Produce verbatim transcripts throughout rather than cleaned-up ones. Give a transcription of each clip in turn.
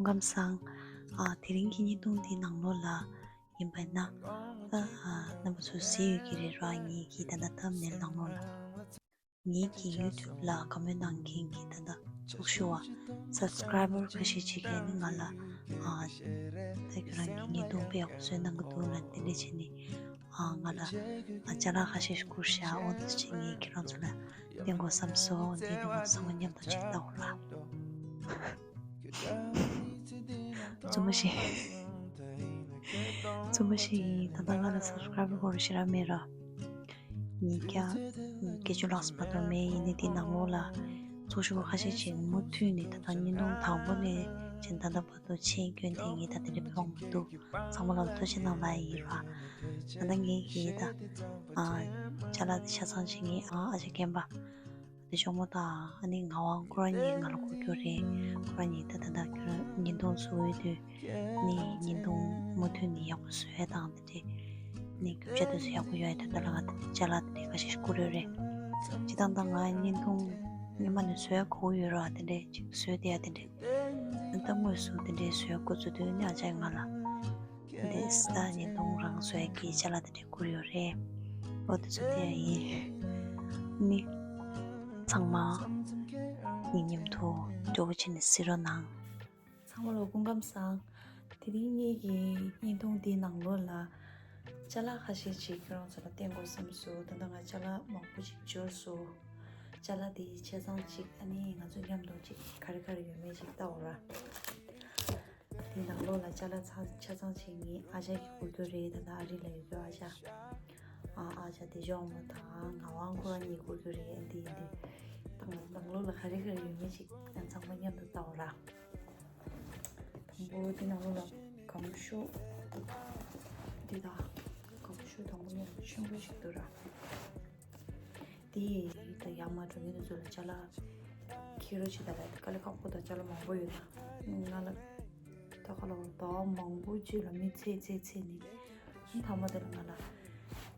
སྐུ་ཁམས་བཟང་། ཨ། དེ་རིང་གི་བརྙན་ཐུང་འདི་ནང་ལོགས་ལ་ཡིན་པ་ན། ད་ཨ་རྣམ་པ་ཚོས་གཟིགས་ཡོད་ཀྱི་རེད་ར། ངེད་ཀྱི་ད་ལྟ་ཐམ་ནེལ་ནང་ལོགས་ལ། ངེད་ཀྱི་ཡུ་ཊུབ་ལ་བཀའ་མོལ་གནང་མཁན་གྱི་ད་ལྟ་ཚོགས་ཞུགས་པ་སབ་སི་ཀ་རའི་བར་ཁ་ཤས་ཅིག་གིས་ནི་ང་ལ། ཨ། ད་ཁྱོད་རང་གི་བརྙན་ཐུང་དཔེ་ཡག་པོ་བཟོས་གནང་གི་འདུག་ལབ་དེ་འདྲས་བྱས་ནས། ཨ། ང་ལ་ཨ་ཅ་ལག་ཁ་ཤས་ཤིག་བསྐུར་ཤག་འོ་དེ་ཚོ་ཅིག་ངས་ཁྱེད་རང་ཚོ་ལ་སྟོན་དགོས་བསམ་སོང་། འོ་དེ་ནི་ང་ཚང་མ་མཉམ་དུ་ཅིག་ལྟ་འོ་ར། བཙུན་མ་ཞིག་བཙུན་མ་ཞིག་ཡིན། ད་ལྟ་ང་ལ་སབ་སི་ཀ་རའི་བར་སྐོར་ཞེ་དྲག་མེད་ར། ཉིས་བརྒྱ་བརྒྱད་ཅུ་ལྷག་ཙམ་བར་དུ་མེད། ཡིན་ནའི་དེའི་ནང་ལོགས་ལ་ཚོགས་ཞུགས་པ་ཁ་ཤས་ཅིག་མུ་མཐུད་ནས་ད་ལྟ་བརྙན་ཐུང་དང་པོ་ནས་བྱས་ད་ལྟ་བར་དུ་མཆན་བསྐྱོན་ཏེ་ངས་ད་དེ་འདྲ་ཕེབས་མ་འདུག་ཚང་མ་ལ་ཐུགས་རྗེ་གནང་ལབ་ཡིན་ར། ད་ལྟ་ངས་ཀྱིས་ད་ཨ་ཅ་ལག་དེ་ཆ་ཚང་བྱེད་མཁན་ཨ་ཨ་ཅག་རྒན་པ་དེ་གཅུང་མོ་དང་ཨ་ནི་ངག་དབང་ཁོ་རང་གཉིས་ང་ལ་བསྐུར་རྒྱུ་རེད། ཁོ་རང་གཉིས་ད་ད་ལྟ་ཁྱོད་བརྙན་ཐུང་བཟོ་འོས་དུས་ནི་བརྙན་ཐུང་མུ་མཐུད་ནས་ཡག་པོ་བཟོ་ཡ་དང་དེ་འདྲས་ནི་རྒྱུ་ཆ་དེ་ཚོ་ཡག་པོ་ཡོད་ཡ་དེ་ད་ལ་ང་ད་ཅ་ལག་དེ་འདྲས་ཁ་ཤས་ཤིག་བསྐུར་ཡོད་རེད། སྤྱིར་བཏང་ད་ང་བརྙན་ཐུང་སྔོན་མ་ནས་བཟོ་ཡ་དགའ་པོ་ཡོད་ར། དེ་འདྲས་ཅིག་བཟོས་བསྡད་ཡ་དེ་འདྲས། ད་དངོས་སུ་དེ་འདྲས་བཟོ་ཡ་འགོ་བཙུགས་དུས་ནི་ཨ་ཅག་ང་ལ་འདི་སི་ཏ་བརྙན་ཐུང་རང་བཟོ་ཡ་གི་ཅ་ལག་དེ་འདྲས་བསྐུར་ཡོད་རེད། འོ་དེ་ཚོ་དེ་ཡིན། ནི་ཚང་མ་ངའི་མཉམ་དུ་སྤྲོ་པོ་བྱས་ནས་གཟིགས་རོགས་གནང་། ཚང་མ་ལ་སྐུ་ཁམས་བཟང་། དེ་རིང་ངེད་ཀྱི་བརྙན་ཐུང་འདིའི་ནང་ལོགས་ལ་ཅ་ལག་ཁ་ཤས་ཅིག་ཁྱེད་རང་ཚོ་ལ་སྟོན་དགོས་བསམ་སོང་། ད་ལྟ་ང་ཅ་ལག་མང་པོ་ཅིག་འབྱོར་སོང་། ཅ་ལག་དེའི་ཆ་ཚང་ཅིག་ཨ་ནི་ང་ཚོ་མཉམ་དུ་ཅིག་ག་རེ་ག་རེ་ཡོད་མེད་ཅིག་ལྟ་འོ་ར། དེའི་ནང་ལོགས་ལ་ཅ་ལག་ཚང་ཆ་ཚང་ཅིག་ངའི་ཨ་ཅག་གིས་བསྐུར་རྒྱུ་རེད། ད་ལྟ་ཨ་རི་ལ་ཡོད་རྒྱུ་ཨ་ཅག་ཨ་ཨ་ཅག་དེ་གཅུང་མོ་དང་ངག་དབང་ཁོ་རང་གཉིས་བསྐུར་རྒྱུ་རེད། འདི་འདི་ད་ནང་ལོགས་ལ་ག་རེ་ག་རེ་ཡོད་མེད་ཅིག་ང་ཚང་མ་མཉམ་དུ་ལྟ་འོ་ར། དང་པོ་འདི་ནང་ལོགས་ལ་སྒམ་ཤུགས་འདི་དང་སྒམ་ཤུགས་དང་པོ་ཡང་ཆེན་པོ་ཞིག་འདུག་ར། འདི་ད་ཡར་མར་འགྲོ་མཁན་དེ་ཚོ་ལ་ཅ་ལག་འཁྱེར་རོགས་བྱེད་ད་ལ་དཀའ་ལས་ཁག་པོ་དང་ཅ་ལག་མང་པོ་ཡོད་ན་ང་ལ་ད་ག་ལ་ཟླ་བ་མང་པོ་རྗེས་ལ་མི་ཚེ་ཚེ་ཚེ་ནི། མཐའ་མ་དེ་ལ་ང་ལ་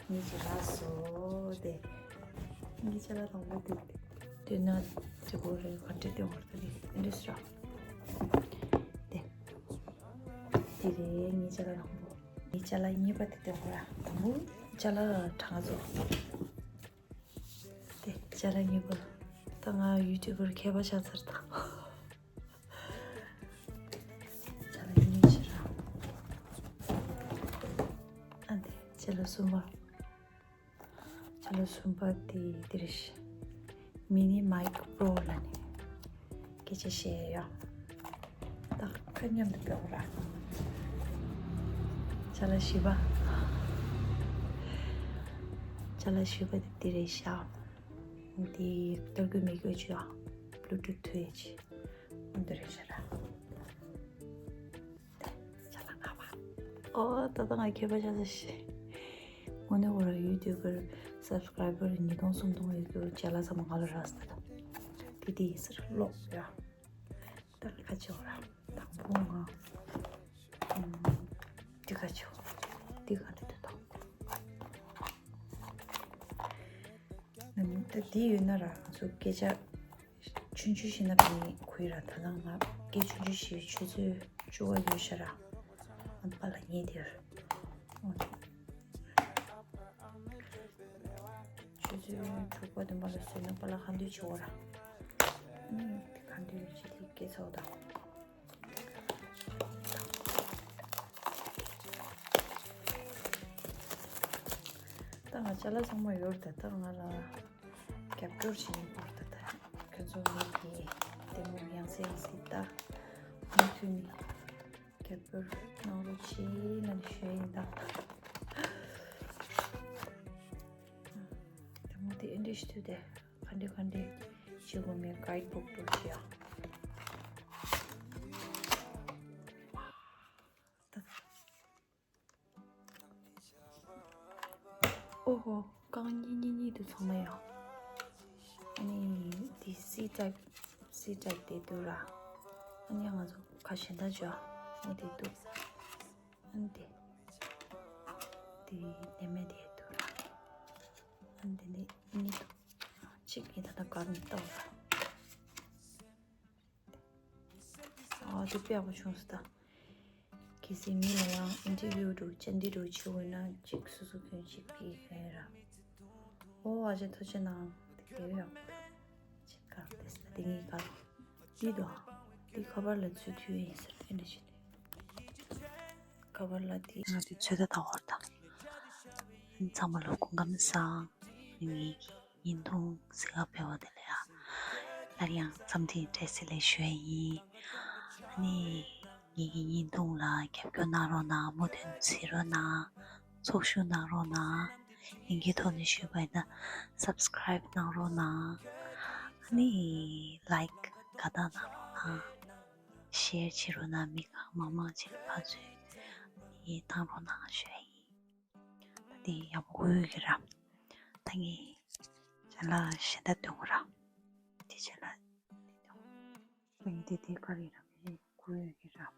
ངེད་ཀྱི་རག་སོ་དེ། ངེད་ཅ་ལག་དང་པོ་དེ་དེ་ན་དེ་གོ་རེ་ག་འདྲ་དེ་བར་དེ་རེད་འདི་སྲ་དེ། དེ་རེད་ངེད་ཅ་ལག་དང་པོ། ངེད་ཅ་ལག་གཉིས་པ་དེ་དེ་གོ་ར་དང་པོ་ཅ་ལག་གྲངས་ཚོ། དེ་ཅ་ལག་གཉིས་པ་ད་ང་ཡུ་ཊུབ་པར་མཁས་པ་ཆགས་ཚར་ད། ཅ་ལག་གཉིས་ཕྱིར་ར། ཨ་འདི་ཅ་ལག་གསུམ་པ། ཅ་ལག་གསུམ་པ་དེ་འདི་རེད་ཤག་མི་ནི་མའིག་པོ་རོ་ལབ་ནས་སྐད་ཆ་བཤད་ཡ། ད་ཁ་མཉམ་དུ་སྤེལ་ར། ཅ་ལག་བཞི་པ། ཅ་ལག་བཞི་པ་དེ་འདི་རེད་ཤག་འདི་ཏར་ཀུ་མི་གོ་ཅི་ཡ། བླུ་ཊུ་ཐི་ཐུ་ཡ་ཅི། འདི་རེད་ཤག་ར། ཅ་ལག་ལྔ་པ། ཨོ་ད་ལྟ་ང་མཁས་པ་ཆགས་ས་ཤི། དངོས་གནས་ཁོ་རང་ཡུ་ཊུབ་པར་སབ་སི་ཀ་རའི་བར་ཉིས་སྟོང་སུམ་སྟོང་ཡོད་རྒྱུ་ཅ་ལག་ཚང་མ་ང་ལ་རག་སོང་ད། དེ་དེ་ཡིན་ཟེར་ཀློག་ཡ། ད་ཁ་ཆེ་བ་ར་དང་པོ་ང་། ཨམ། དེ་ཁ་ཆེ་བ། དེ་ག་འདྲ་འདུག་དང་། ད་དེ་ཡོད་ན་ར་ང་ཚོ་སྐད་ཆ། ཆུང་ཆུང་ཞིག་ན་བི་ནི་གུ་ཡི་ར་ད་ལང་ང་སྐད་ཆུང་ཆུང་ཞིག་ཆུ་ཚོད་བཅུ་པ་ཡོད་ཤ་ར། ཨ་པ་ལ་ཉེ་དེར། ཆུ་ཚོད་དྲུག་པ་བདུན་པ་ལ་བཟོས་ན་པ་ལ་ག་འདུལ་བྱེད་འོ་ར། ཨ་ནི་ག་འདུལ་བྱེད་དེ་སྐད་ཚོགས་དང་། ད་ང་ཅ་ལག་ཚང་མ་ཡོད་རེད་ད་ང་ལ། རྒྱབ་སྐྱོར་བྱེད་མཁན་པོ་ད་ལྟ་ཁྱོད་ཚོ་ངེད་ཀྱི་ལྟད་མོ་ཡང་སེ་ཡང་སེ་ལྟ། མུ་མཐུད་ནས་རྒྱབ་སྐྱོར་གནང་རོགས་བྱེད་ལབ་ནས་ཞུ་ཡ་ཡིན་ད། ལྟད་མོ་དེ་ཨེ་འདྲ་ཞིག་ཐུག་སྟེ་ག་འདྲ་ག་འདྲ་བྱེད་དགོས་མེད་གའིཌ་བུག་འགྲོ་བྱེད་ཡ། ཨོ་ཧོ། རྐང་གཉིས་གཉིས་གཉིས་འདུག་ཚང་མ་ཡང་། ཨ་ནི་འདི་སི་ཊའིབ། སི་ཊའིབ་དེ་འདུག་ར། ཨ་ནི་ང་ཚོ་ཁ་གཞན་དག་ཅོ་ཨ་ནི་དེ་འདུག་ཨ་ནི་དེ། དེ་ནི་མེད་དེ་འདུག་ར། ཨ་ནི་དེ་ནི་གཉིས་འདུག་གཅིག་གིས་ད་ལྟ་ག་རུ་ལྟ་བ་ར། ཨོ་ འདི་དཔེ་ཡག་པོ་བྱུང་སོང་ད། གལ་སྲིད་མི་ལ་ཡང་ཨིན་ཊར་བིའུ་འདྲ་བོ་བཅར་འདྲི་འདྲ་བོ་བྱེད་འོས་ན་གཅིག་སོ་སོ་གྱོན་གཅིག་ཕུད་གྱོན་ར། ཨོ་ཨ་ཅེ་ཐུགས་རྗེ་གནང་། དེ་གས་ཡོད་ཡག་པོ་འདུག་ཅིག་ག་རེ་བལྟས་ན་དེ་ངའི་ག་རེ། འདི་འདུག་ཨ། འདི་ཁ་པར་ལ་ཚུད་ཐུབ་ཡ་ཡིན་ཟེར་ཨེ་འདྲ་བྱས་ནས། ཁ་པར་ལ་འདི་ང་འདི་ཚོད་ལྟ་ལྟ་བར་དང་། ཚང་མ་ལ་སྐུ་ཁམས་བཟང་། ངེད་ཀྱི་བརྙན་ཐུང་གཟིགས་ག་ཕེབས་པ་དེ་ལ་ཡ། སླར་ཡང་འཚམས་འདྲི་བཀྲ་ཤིས་བདེ་ལེགས་ཞུ་ཡ་ཡིན། ཨ་ནི། ངེད་ཀྱི་བརྙན་ཐུང་ལ་རྒྱབ་སྐྱོར་གནང་རོགས་གནང་། མོས་མཐུན་བྱེད་རོགས་གནང་། ཚོགས་ཞུགས་གནང་རོགས་གནང་། ལིང་གི་ཐོག་ནས་ཞུས་པ་ཡིན་ན་སབ་སི་ཀ་རའིབ་གནང་རོགས་གནང་། ཨ་ནི། ལའིཀ་དགའ་རྟགས་གནང་རོགས་གནང་། ཤེར་བྱེད་རོགས་གནང་། མི་གང་མང་མང་ཅིག་ལ་ཕར་ཚུར་ཨ་ནི་བཏང་རོགས་གནང་ཞུ་ཡ་ཡིན། ད་དེ་ཡག་པོ་བཀོད་ཡོད་ཀྱི་ར། ད་ངས་ཅ་ལག་གཞན་དག་སྟོན་དགོས་ར། དེ་ཅ་ལག་དེ་སྟོན། ད་ངས་དེ་དེ་ག་རེ་ར་མི་བཀོད་ཡོད་ཀྱི་ར།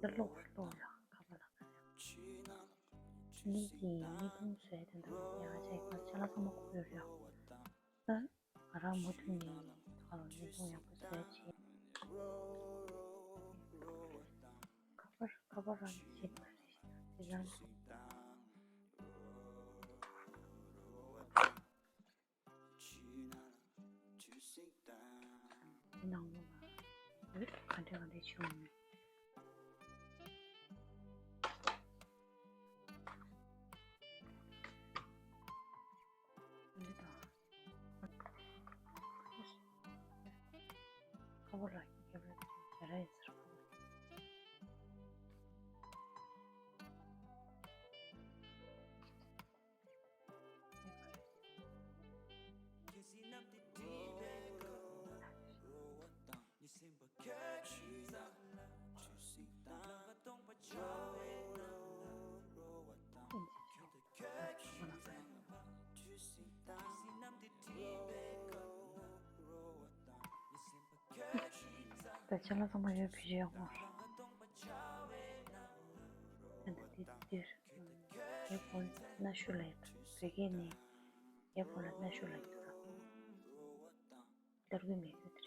ད་ཀློག་ཀློག་ཡ་ཁ་པར་ལ་ཁ་ཡ། མི་གི་མི་ཐུང་བཟོས་དེ་འདྲ་ཡ་ཅ་ལག་ཚང་མ་བཀོད་ཡོད་ར། ད། ང་རང་མུ་མཐུད་ནས་ད་ལོ་བརྙན་ཐུང་ཡག་པོ་བཟོས་བྱས། ཁ་པར་ཁ་པར་རང་བྱེད་པ་རེད། དེ་རང་ཚོ། དེ་ནང་ལོགས་ལ་ག་འདྲ་ག་འདྲ་བྱུང་མེད། འདི་དང་། ཁ་པར་ལ་རྒྱབ་ལ་རྒྱ་ར་ཡིན་ཟེར། ད་ཅ་ལག་ཚང་མ་ཡོད་པའི་ཡག་པོ་རེད། ད་འདི་འདིར་ཡ་ཧྥོན་གནའ་ཤུལ་ལ་ཡོད། བོད་སྐད་ནས་ཡ་ཧྥོན་ལ་གནའ་ཤུལ་ལ་ཡོད་ར། གཏོར་གྱི་མེད་ཁུལ་དེ་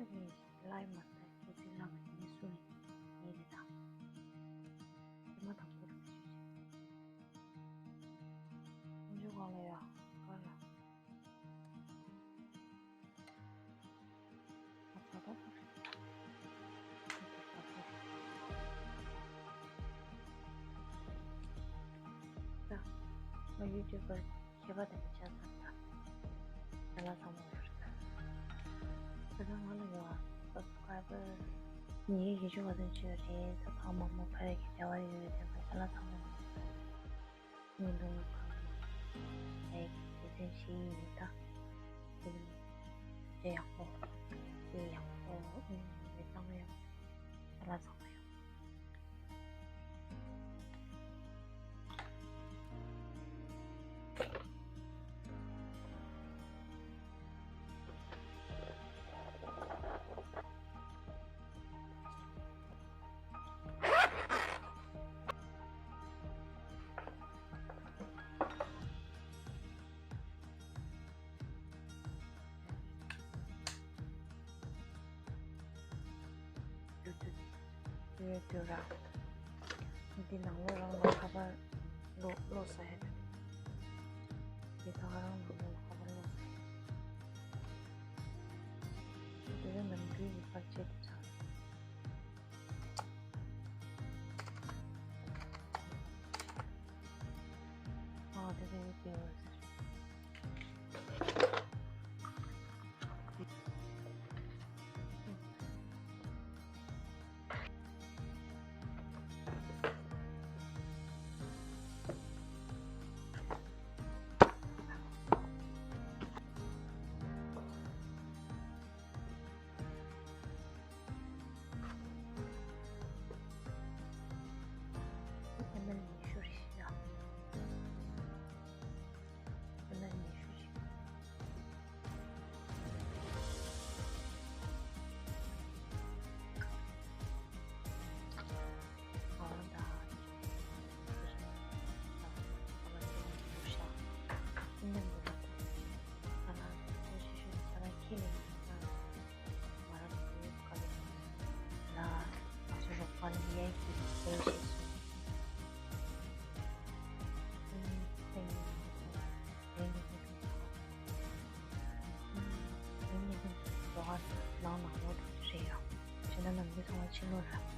རེད། ལའི་མ་ལྟ་ཁྱེད་ཚོའི་ལམ་དེ་ནས་སུ་ཡིན་ཡིན་རེད་དང་། དེ་མ་དང་པོ་རེད་ཞུ་ཞིག་ཁོང་ཚོའི་སྒང་ལ་ཡ་ག་ལ། ད་ད་ད་ད་ད་ད་ད། ད་ང་ཡུ་ཊུབ་པར་མཁས་པ་དེ་འདྲ་ཆགས་ཚར་ད། ད་ལ་ཚང་མ་ཡོད་རེད་ད། ད་ལྟ་ང་ལ་ཡོད་ཨ། སབ་སི་ཀ་རའི་བར་ཉིས་བརྒྱ་བཞི་བཅུ་ཙམ་ཅིག་ཡོད་རེད། ད་གང་མང་མང་ཕ་རེད་ཀྱི་འབྲེལ་བ་ཡོད་ཡོད་དེ་ང་ཅ་ལག་ཚང་མ་ཡོད་རེད། བརྙན་ཐུང་ལ་གང་མང་ཨེ་སྡེ་ཚན་བཞི་ཡིན་ད། དེ་ནི་འདྲ་ཡག་པོ། དེ་ཡག་པོ་ཨེ་མི་གཙང་ཡག་ཅ་ལག་ཚང་མ་ཡོད། ཡོད་དུས་ར། འདི་ནང་ལོགས་རང་ལ་ཁ་པར་ལོ་ལོ་ཟ་ཡ་རེད། འདི་ད་ག་རང་ནང་ལོགས་ལ་ཁ་པར་ལོ་ཟ་ཡ་རེད། འདི་ར་ནམ་རྒྱུན་གྱི་པར་ཆས་དེ་ཚང་། ཨ་དེ་རེད་དེ། ལ་ནམ་རྒྱུན་ཚང་མ་ཕྱི་ལོགས་ལ།